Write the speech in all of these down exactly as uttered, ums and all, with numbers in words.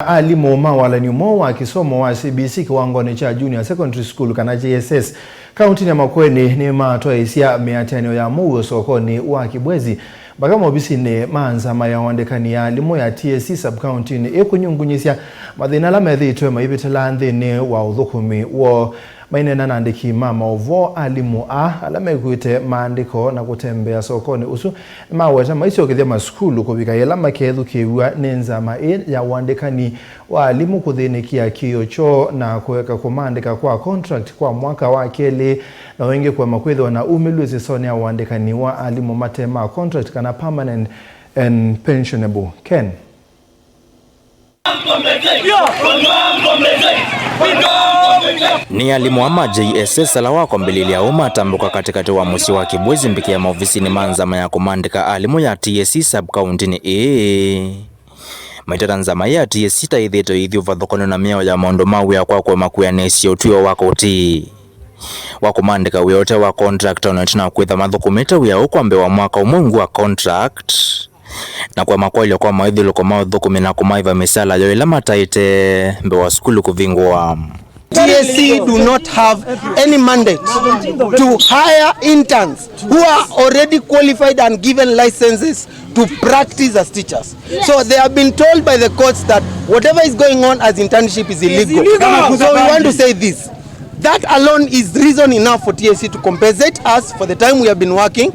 Alimũ ma walany'o mwaũ wa kĩsomo wa C B C kĩwangonĩ kya Junior Secondary School kana J S S kauntinĩ ya Makueni nĩmatwaĩĩsya mĩatĩanĩo ya mũuo sokonĩ wa Kĩbwezi mpaka maovisinĩ ma nzama ya ũandĩkani ya alimũ ya T S C sub-kauntinĩ ĩĩ kũnyungunyĩsya mathĩna ala methĩĩtwe maivĩtĩla nthĩnĩ wa ũthũkũmi woo. Maineena na andĩki ma maũvoo, alimũ aa ala mekuĩte maandĩko na kũtembea sokonĩ ũsu nĩmaweta maisyokethya masukulu kũvika yĩla makethukĩĩw'a nĩ nzama ĩĩ ya ũandĩkani wa alimũ kũthĩnĩkĩa kĩĩo kyoo na kũeka kũmaandĩka kwa contract kwa mwaka wa kelĩ, na o ĩngĩ kũema kwĩthĩwa na umĩlu ĩsesonĩ ya ũandĩkani wa alimũ mate ma contract kana permanent and pensionable. Ken. Nĩ alimũ aa ma J S S ala wa kwambĩlĩlya ũũ matambũka katĩkatĩ wa mũsyĩ wa Kĩbwezi mbĩkĩa maovisinĩ ma nzama ya kũmaandĩka alimũ ya T S C sub-kauntinĩ ĩĩ. Maitata nzama ĩĩ ya T S C ta ĩthĩĩtwe ĩithyũũva thokoni na mĩao ya maũndũ ma wĩa kwa kũema kwĩanĩsya ũtw'ĩo wa koti wa kũmaandĩka wĩa ũte wa contract, o na ĩtina wa kwĩtha mathũkũmĩte wĩa ũũ kwa mbee wa mwaka ũmwe ungu wa contract. Na kũema kwaĩlya kwa maĩthũlũko ma ũthũkũmi na kũmaĩva mĩsyala yoo ĩla mataĩte mbee wa sukulu kũvingũa. T S C do not have any mandate to hire interns who are already qualified and given licenses to practice as teachers. So they have been told by the courts that whatever is going on as internship is illegal. It's illegal. So we want to say this. That alone is reason enough for T S C to compensate us for the time we have been working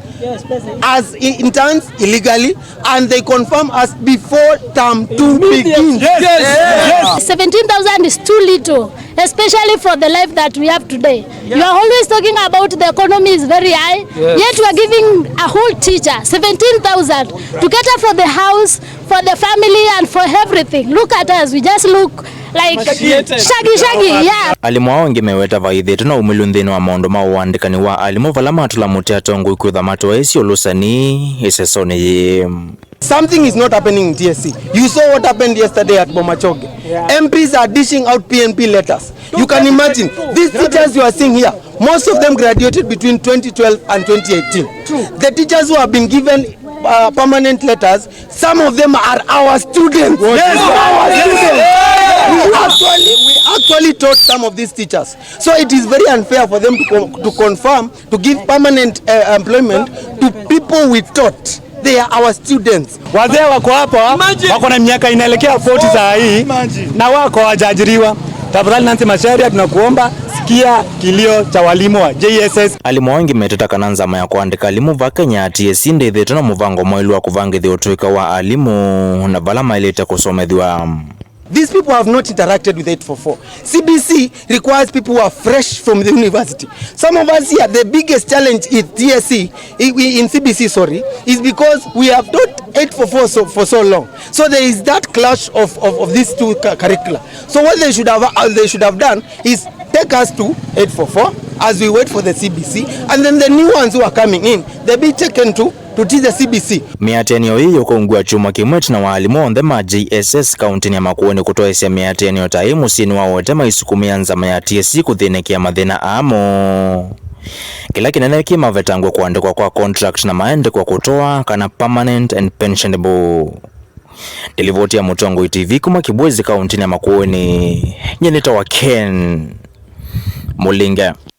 as i- interns illegally, and they confirm us before term two begins. Yes. Yes. Yes. Seventeen thousand is too little, especially for the life that we have today. You are always talking about the economy is very high, yet you are giving a whole teacher seventeen thousand to cater for the house, for the family, and for everything. Look at us, we just look like shaggy, shaggy, yeah. Alimũ aa angĩ meweta vaithĩtwe na umĩlu nthĩnĩ wa maũndũ ma ũandĩkani wa alimũ vala matũla mũtĩ atongoi kwĩtha matwaĩsye ũlũsani ĩsesonĩ yĩĩ. Something is not happening in T S C. You saw what happened yesterday at Bomachoge. M Ps are dishing out P N P letters. You can imagine, these teachers you are seeing here, most of them graduated between twenty twelve and twenty eighteen. The teachers who have been given uh, permanent letters, some of them are our students. Yes. Our students. We actually, we actually taught some of these teachers. So it is very unfair for them to, co- to confirm, to give permanent uh, employment to people we taught. They are our students. Wazee wako hapa, wako na miaka inaelekea forty saa hii, na wako hawajaajiriwa. Tafadhali Nancy Macharia, tunakuomba sikia kilio cha walimu wa J S S. Alimũ aa angĩ meteta kana nzama ya kũandĩka alimũ va Kenya ya T S C ndĩthĩtwe na mũvango mwaĩlu wa kũvangĩthya ũtũĩka wa alimũ na vala maĩlĩte kũsomethw'a. These people have not interacted with eight four four. C B C requires people who are fresh from the university. Some of us here, the biggest challenge in T S C, i- i- in C B C, sorry, is because we have taught eight four four so, for so long. So there is that clash of, of, of these two cu- curricula. So what they should have uh, they should have done is take us to eight four four as we wait for the C B C, and then the new ones who are coming in, they be taken to to teach the C B C. Mĩatĩanĩo ĩĩ yũkũngw'a kyumwa kĩmwe ĩtina wa alimũ onthe ma J S S kauntinĩ ya Makueni kũtwaĩsya mĩatĩanĩo ta ĩĩ mũsyĩnĩ wa Wete maisukumĩa nzama ya T S C kũthĩnĩkĩa mathĩna aa moo. Kĩla kĩnene kĩ mavetangwe kũandĩkwa kwa contract na maendekwa kũtoa kana permanent and pensionable. Nĩ livoti ya Mũtongoi T V kuma Kĩbwezi kauntinĩ ya Makueni, nyie nĩtawa Ken Mũlinge.